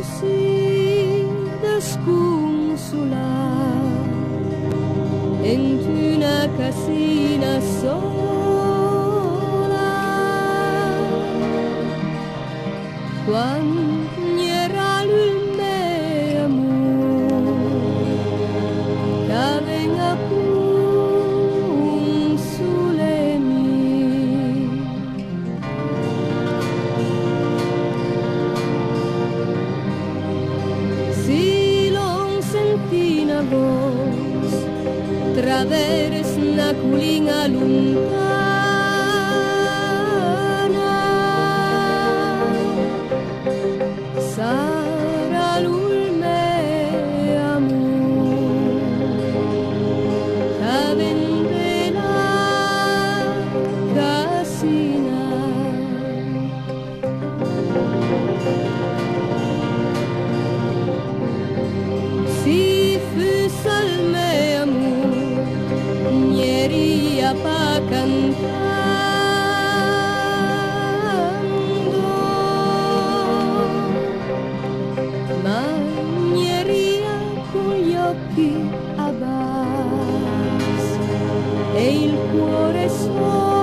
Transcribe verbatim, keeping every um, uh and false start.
Sì da sconsolà ant una casin-a sòla. Quand gn'era lu ël mè amor ch'a ven a consoleme. Sì, l'hom sentì na vòs travers na colin-a lontana. Sarà lu ël mè amor ch'a ven de la casin-a. S'i fussa ël mè amor, gn'erìa pa cantando, ma gn'erìa con j'òchi abàss e ël còr sòl.